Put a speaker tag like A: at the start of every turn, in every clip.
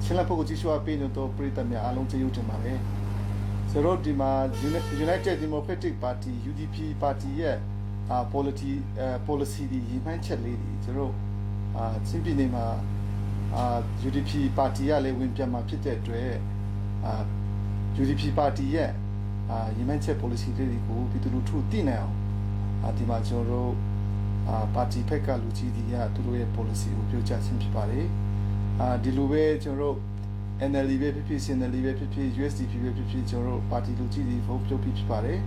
A: ချင်းလက်ပုဂ္ဂိုလ်ကြည့်ရှုအားပေးနေတော့ပရိသတ်များအားလုံးကျေးဇူးတင်ပါတယ်ဆိုတော့ဒီမှာ United Democratic Party UDP ပါတီရဲ့အာ policy အဲ policy ဒီရည်မှန်းချက်လေးတွေကျွန်တော်အာချင်းပြည်နယ်မှာအာ UDP ပါတီကလည်းဝင်ပြန်မှာဖြစ်တဲ့အတွက်အာ UDP ပါတီရဲ့အာရည်မှန်းချက် policy လေးတွေကိုပြည်သူလူထုသိနိုင်အောင်အာဒီမှာကျွန်တော်တို့အာပါတီဖက်ကလူကြီးတွေကသူတို့ရဲ့ policy ကိုပြောကြားခြင်းဖြစ်ပါတယ်အာဒီလိုပဲကျွန်တော်တို့ NLD ပဲဖြစ်ဖြစ် CNLD ပဲဖြစ်ဖြစ် USDP ပဲဖြစ်ဖြစ်ကျွန်တော်တို့ပါတီလူကြီးတွေဖုန်းပြုတ်ပြီးဖြစ်ပါတယ်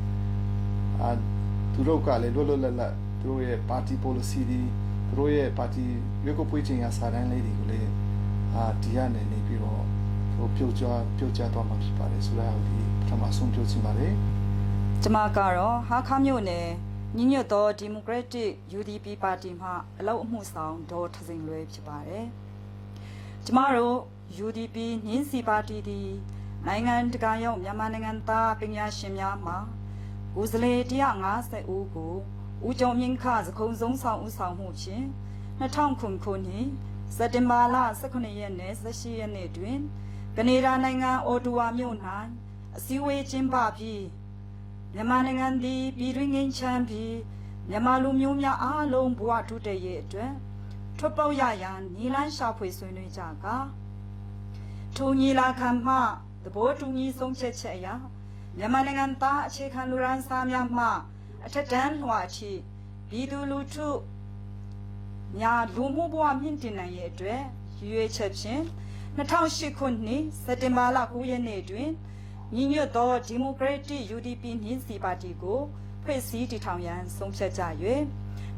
A: အာသူတို့ကလည်းလွတ်လွတ်လပ်လပ်သူတို့ရဲ့ပါတီ policy တွေသူတို့ရဲ့ပါတီရွေးကောက်ပွဲခြင်းရစာတမ်းလေးတွေကိုလည်းအာဒီကနေနေပြီးတော့သူတို့ပြုတ်ကြပြုတ်ကြသွားမှာဖြစ်ပါတယ်ဆိုတာကိုဒီပထမဆုံးပြောချင်ပါတယ်
B: ကျမကတော့ဟာခါမြို့နယ်ညီညွတ်သောဒီမိုကရက်တစ် UDP ပါတီမှအလုပ်အမှုဆောင်ဒေါ်ထစိန်လွဲဖြစ်ပါတယ်။ကျမတို့ UDP ညင်းစီပါတီသည်နိုင်ငံတကာရောက်မြန်မာနိုင်ငံသားပညာရှင်များမှကိုယ်စားလှယ်150ဦးကိုဦးကျော်မြင့်ခစခုံဆုံးဆောင်ဦးဆောင်မှုဖြင့်2009ခုနှစ်စက်တင်ဘာလ18ရက်နေ့18ရက်နေ့တွင်ကနေဒါနိုင်ငံအော်တိုဝါမြို့၌အစည်းအဝေးကျင်းပပြီး မြန်မာနိုင်ငံသည်ပြည်တွင်းငင်းချမ်းပြီးမြန်မာလူမျိုးများအားလုံးဘဝတိုးတက်ရေးအတွက်ထွက်ပေါက်ရရန်ညီလန်းရှာဖွေဆွေးနွေးကြကာထိုညီလာခံမှသဘောတူညီဆုံးဖြတ်ချက်အရမြန်မာနိုင်ငံသားအခြေခံလူရန်စားများမှအထက်တန်းလွှာချီပြည်သူလူထုများလူမှုဘဝမြင့်တင်နိုင်ရေးအတွက်ရည်ရွယ်ချက်ဖြင့်2008ခုနှစ်စက်တင်ဘာလ9ရက်နေ့တွင် ညီညွတ်သောဒီမိုကရက်တစ် UDP နှင်းစီပါတီကိုဖွဲ့စည်းတည်ထောင်ရန်ဆုံးဖြတ်ကြ၍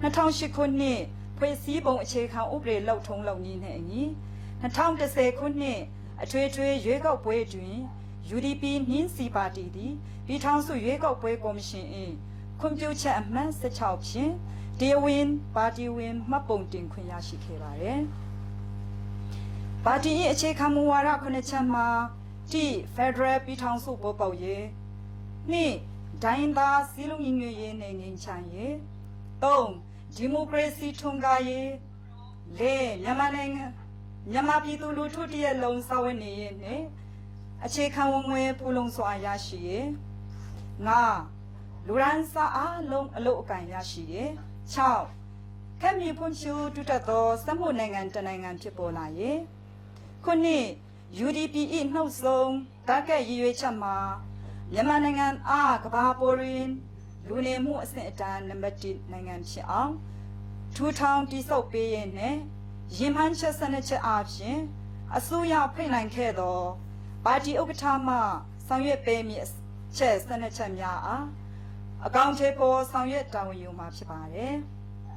B: 2008ခုနှစ်ဖွဲ့စည်းပုံအခြေခံဥပဒေလှုပ်ထုံးလုပ်နည်းနှင့်အညီ2010ခုနှစ်အထွေထွေရွေးကောက်ပွဲတွင် UDP နှင်းစီပါတီသည်ပြည်ထောင်စုရွေးကောက်ပွဲကော်မရှင်၏ခွင့်ပြုချက်အမှတ်16ဖြင့်တရားဝင်ပါတီဝင်မှတ်ပုံတင်ခွင့်ရရှိခဲ့ပါသည်။ပါတီ၏အခြေခံမူဝါဒခုနှစ်ချက်မှာတိဖက်ဒရယ်ပြည်ထောင်စုပေါ်ပေါက်ရေးနှစ်ဒိုင်းသားစည်းလုံးညီညွတ်ရေးနဲ့ငြိမ်းချမ်းရေးသုံးဒီမိုကရေစီထွန်းကားရေးလေးမြန်မာနိုင်ငံမြန်မာပြည်သူလူထုတရက်လုံးစာဝန်နေရေးနဲ့အခြေခံဝင်ငွေပူလုံစွာရရှိရေးငါလူရန်စာအားလုံးအလုပ်အကင်ရရှိရေး6ခက်မြေဖွံ့ဖြိုးတိုးတက်သောစက်မှုနိုင်ငံတစ်နိုင်ငံဖြစ်ပေါ်လာရေး ခုနှစ် UDP ၏နှုတ်ဆုံးတာဂက်ရည်ရွယ်ချက်မှာမြန်မာနိုင်ငံအားကမ္ဘာပေါ်တွင်လူနေမှုအဆင့်အတန်းနံပါတ်1နိုင်ငံဖြစ်အောင်ထူထောင်တည်ဆောက်ပေးရင်းနဲ့ရင်မှန်းချက်စနစ်ချက်အားဖြင့်အစိုးရဖိတ်နိုင်ခဲ့သောပါတီဥက္ကဋ္ဌမှဆောင်ရွက်ပေးမည့်ချက်စနစ်ချက်များအားအကောင့်ထဲပေါ်ဆောင်ရွက်တာဝန်ယူမှာဖြစ်ပါတယ်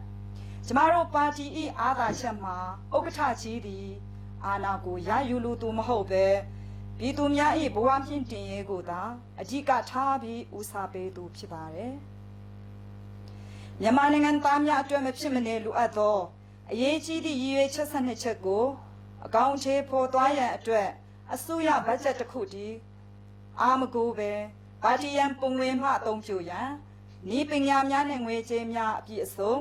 B: ။ကျမတို့ပါတီ၏အားသာချက်မှာဥက္ကဋ္ဌကြီးသည် အာဏာကိုရယူလူသူမဟုတ်ပဲပြည်သူများ၏ဘဝဖြင့်တင်ရေးကိုသာအဓိကထားပြီးဦးစားပေးသူဖြစ်ပါတယ်။မြန်မာနိုင်ငံသားများအတွက်မဖြစ်မနေလိုအပ်သောအရေးကြီးသည့်ရည်ရွယ်ချက်၁၂ချက်ကိုအကောင့်ခြေဖော်သွားရန်အတွက်အစိုးရဘတ်ဂျက်တစ်ခုတည်းအာမကိုပဲပါတီယံပုံဝင်မှအသုံးပြုရန်ဤပညာများနှင့်ငွေကြေးများအပြည့်အစုံ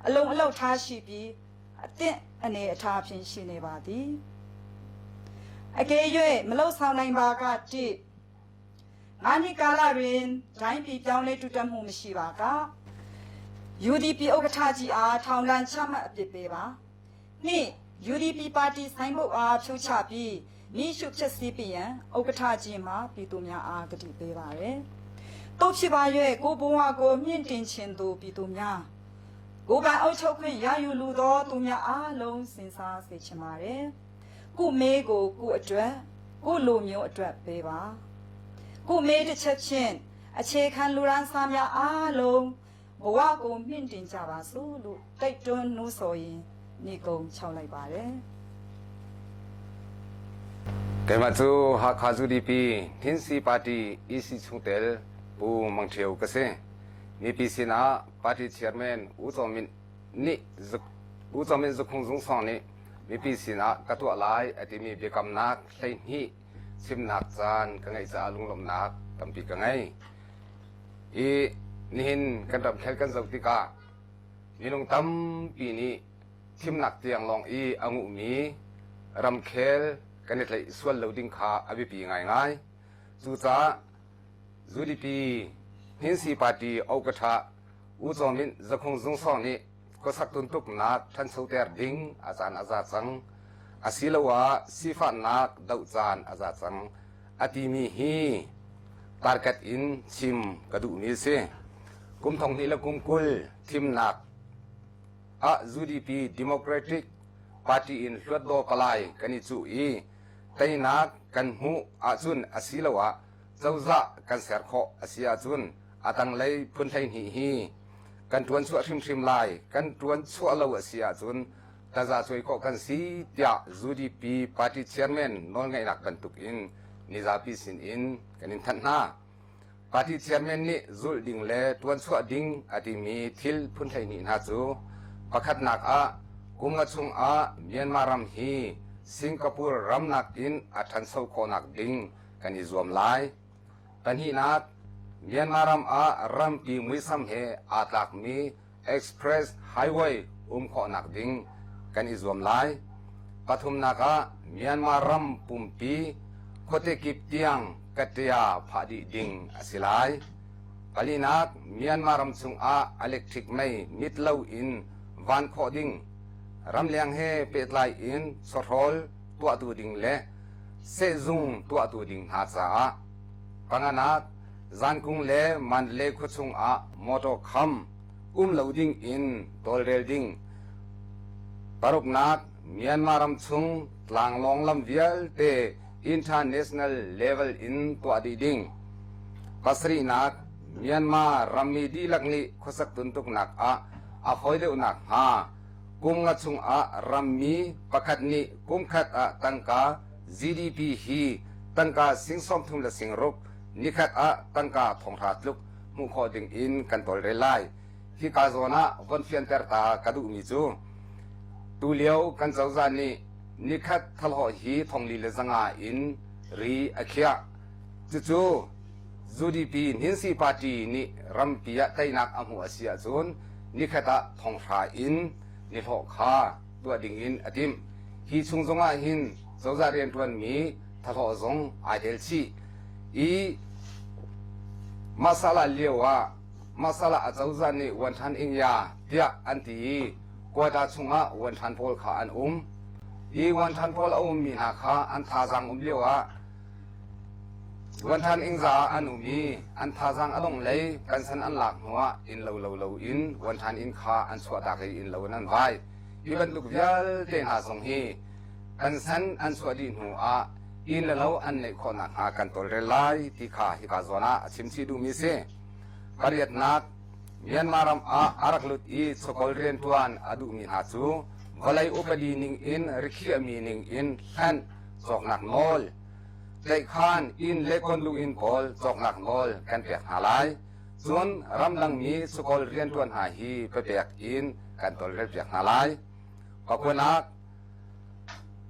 B: အလုံးအလောက်ထားရှိပြီးအသင့်အနေအထားဖြင့်ရှိနေပါသည် အကယ်၍မလုံဆောင်နိုင်ပါကတိငါးနှစ်ကာလတွင်ဒိုင်းပြည်ပြောင်းလဲတိုးတက်မှုမရှိပါက UDP ဥက္ကဋ္ဌကြီးအားထောင်ဒဏ်ချမှတ်အပြစ်ပေးပါနှစ် UDP ပါတီဆိုင်ဘုတ်အားဖြုတ်ချပြီးမိရှုဖြစ်စည်းပြရန်ဥက္ကဋ္ဌကြီးမှပြည်သူများအားကတိပေးပါရယ်တို့ဖြစ်ပါ၍ကိုဘဝကိုမြင့်တင်ခြင်းသူပြည်သူများကိုယ်ပိုင်အုပ်ချုပ်ခွင့်ရယူလူသောသူများအားလုံးစင်စားစေချင်ပါတယ် ကုမေးကိုကုအတွက်ကုလူမျိုးအတွက်ပေးပါကုမေးတစ်ချက်ဖြင့်အခြေခံလူရန်စားများအားလုံးဘဝကိုမြင့်တင်ကြပါစို့လို့တိုက်တွန်းနှိုးဆော်ရင်ညီကုံချောက်လိုက်ပါတယ်
C: Keimah cu Hakha UDP Thinsi Party EC chungtel Pu Mang Ṭhio ka si. Mipi sinah Party Chairman U Zaw Min nih U Zaw Min Zukhung Zung Sawng nih mipi sinah ka tuah lai a timi biakamnak 12 chimnak caan ka ngeih caah lunglawmhnak tampi ka ngei. I nihin kan ramkhel kan zoh tikah minung tampi nih thimnak tiang lawng i a nguhmi ramkhel kan i tlaih sual lo ding kha a biapi ngaingai. Cucaah UDP Hninsi Party Okatha U Zaw Myint Zakhung Zungsawng nih khuasak tuntuknak ṭhanchoter ding a caan a za cang asiloah sifahnak doh caan a za cang a timi hi target in chim ka duhmi a si. Kum 2020 thimnak ah UDP Democratic Party in Hluatdaw palai kan i cuh i teinak kan hmuh ahcun asiloah cozah kan ser khawh a si ahcun a tanglei phun 12 hi kan ṭuan chuah hrimhrim lai, kan ṭuan chuah lo a si ahcun taza cuai khawh kan si tiah UDP party chairman nawlngeihnak bantuk in mizapi sin in kan in thanh hna. Party chairman nih zulh ding le ṭuan chuah ding a timi thil phun 12 hna cu pakhatnak ah kum nga chung ah Myanmar ram hi Singapore ram nakin a ṭhancho khawhnak ding kan i zuam lai. Pahnihnak, Myanmar ram ah rampi muisam he aa tlakmi express highway um khawhnak ding kan i zuam lai. Pathumnak ah, Myanmar ram pumpi khuate kip tiang kaṭia phah dih ding a si lai. Palinak, Myanmar ram chungah electric mei mit lo in van khawh ding, ramleng he pehtlai in chawhrawl tuahtu ding le sehzung tuahtu ding hna caah panganak Zankung le Mandalay khuachung ah motor kham um lo ding in tawlrel ding. Paruknak Myanmar ram chung tlanglawng lam vialte international level in tuah dih ding. Pasarihnak Myanmar rammi dihlak nih khuasak tuntuknak ah a fawi deuhnak hnga kum nga chung ah rammi pakhat nih kum khat ah tangka GDP hi tangka sing 30 le sing ruk nikhat ah tangka 5,000 tluk hmuh khawh ding in kan tawlrel lai. Hika zawn ah von fianter ta ka duhmi cu tulio kan cozah nih nikhat thalhawh hi 4,500 in ri a khiah. Cucu UDP Hninsi Party nih rampi ah teinak a hmuh a si ahcun nikhat ah 5,000 in nihlawh kha tuah ding in a timh. Hi chung zong ah hin cozah rianṭuanmi thahlawh zong ai tel chih i masala lio ah masala a cozah nih wanṭhan ingya tiah an ti i quota chungah wanṭhan pawl kha an um. Hi wanṭhan pawl a ummi hna kha an thazaang um lio ah Vuanṭhan ingza ah an um i an thazaang a dongh lei pension an lak hnuah inn lo lo loin vuanṭhan inn kha an chuahtak i inn lo in an vai. Hi bantuk vialte hna zong hi pension an chuah dih hnuah inn le lo an neih khawh nakhnga kan tawlrel lai ti kha hika zawn ah a chimchih duhmi a si. Pariatnak, Myanmar ram ah a rak lut i chawkawl rianṭuan a duhmi hna cu vawlei upadi ning in rikhiahmi ning in hlenh cawknak nawl, tlaihkhan inn le konlu inn pawl cawknak nawl kan pek hna lai. Cun ramdangmi chawkawl rianṭuan hna hi papek in kan tawlrelpiak hna lai. Pakuanak,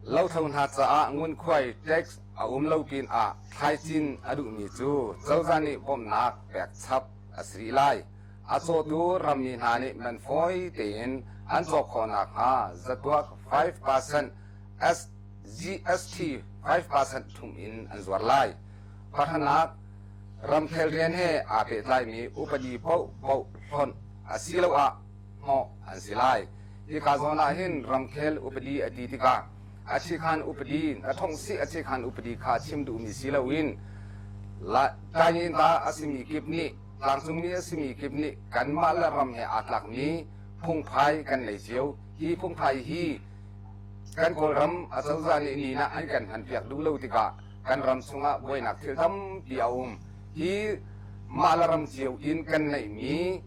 C: lothlo hna caah ngunkhuai tax a um lo pinah thlaicin a duhmi cu cozah nih bawmhnak pek chap a si rih lai. A cawtu rammi hna nih man fawi tein an cawk khawh nakhnga zatuak 5% SGST 5% ṭhum in an zuar lai. Pakhatnak, ramkhel rian he aa pehtlaimi upadi paohpaoh hlonh asiloah hnawh an si lai. Hika zawn ah hin ramkhel upadi a ti tikah a chikhan upadi, na thonghsih a chikhan upadi kha chim duhmi si loin Tainta a simi kip nih tlangcungmi a simi kip nih kanmah le ram he aa tlakmi phungphai kan nei cio. Hi phungphai hi kan Kawlram acozah nih ni ah an kan hmanpiak duh lo tikah kan ram chungah buainak thil tampi a um. Hi mah le ram cio in kan neihmi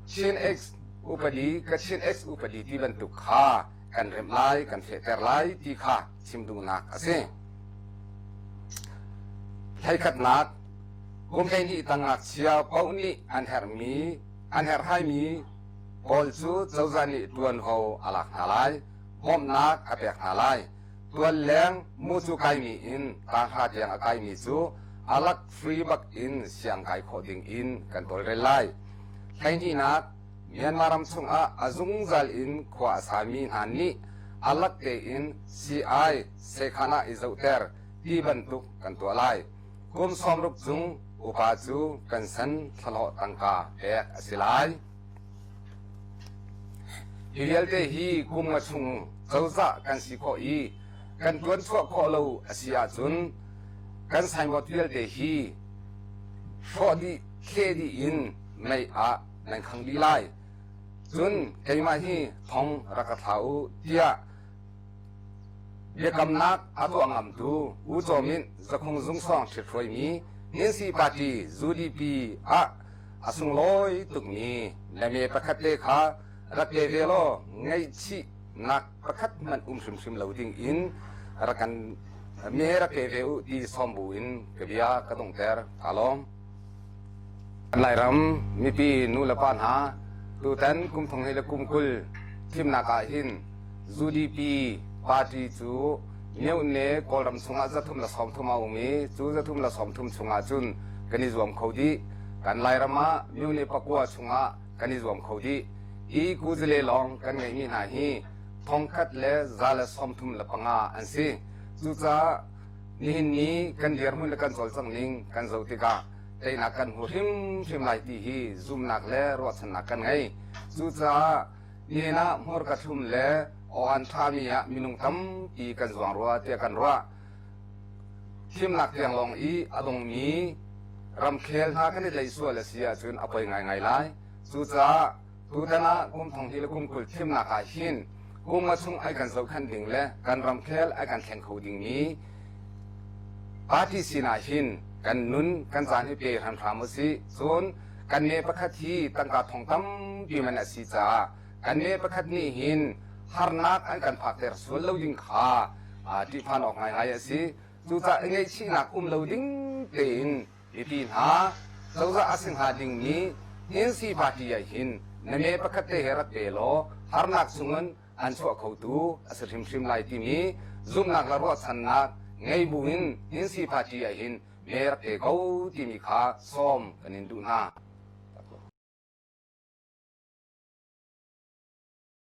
C: Chin X upadi, Kachin X upadi ti bantuk kha kan remh lai, kan fehter lai ti kha chim duhnak a si. Hleikhatnak, kum 12 tang ngakchia paoh nih an herhmi, an herhhaimi pawl cu cozah nih ṭuanvo a lak hna lai, bawmhnak a pek hna lai. Tual leng mucu kaimi in tanghra tiang a kaimi cu a lak free bak in siang kai khawh ding in kan tawlrel lai. Hleihnihnak, Myanmar ram chungah a zungzal in khua a sami hna nih Alak tein CI sekhan ah i zohter ti bantuk kan tuah lai. Kum 60 cung upa cu kan san thlahlawh tangka pek a si lai. Hi vialte hi kum nga chung cozah kan si khawh i kan ṭuanchuah khawh lo a si ahcun kan signboard vialte hi hrawh dih thleh dih in mei ah nan khang dih lai. Cun keimah hi thong rak ka thla u tiah biakamnak a tuah ngamtu U Caw Myint Zakhung Zungsawng ṭhithruaimi Nancy Party UDP ah a sunglawi tukmi na me pakhat te kha rak pe ve law ngaihchihnak pakhat hmanh um hrimhrim lo ding in rak kan me rak pe ve u ti sawm bu in ka bia ka donghter. Kaa lawm. Lairam mipi nu le pa hna, tutan kum thong hei le kum 20 thimnak ah hin UDP party cu myone Kawlram chungah 330 a um i cu 330 chungah cun kan i zuam kho dih. Kan Lairam ah myone pakua chungah kan i zuam kho dih. Hi kuzale lawng kan ngeihmi hna hi 1135 an si. Cucaah nihin ni kan dirhmun le kan cawlcangh ning kan zoh tikah teinak kan hmu hrimhrim lai ti hi zumhnak le ruahchannak kan ngei. Cucaah nihin ah hmurka thlum le aw-an ṭhami ah minung tampi kan zuang rua tiah kan ruah. Thimnak tiang lawng i a dongmi ramkhel hna kan i tlaih sual a si ahcun a poi ngaingai lai. Cucaah tutan ah kum thong hnih le kum 20 thimnak ah hin kum nga chung ai kan zohkhenh ding le kan ramkhel ai kan thleng kho dingmi party sinah hin kan nun kan caan hi pe hramhram u sih. Cun kan me pakhat hi tangka thong tampi man a si caah kan me pakhat nih hin harnak an kan phakter sual lo ding kha ṭihphan awk ngaingai a si. Cucaah i ngaihchihnak um lo ding tein mipi hna cozah a si hnga dingmi NC party ah hin na me pakhat te he rak pe law harnak chungin an chuah khotu a si hrimhrim lai timi zumhnak le ruahchannak ngei buin NC party ah hin me rak pe ko timi kha sawm kan in duh hna.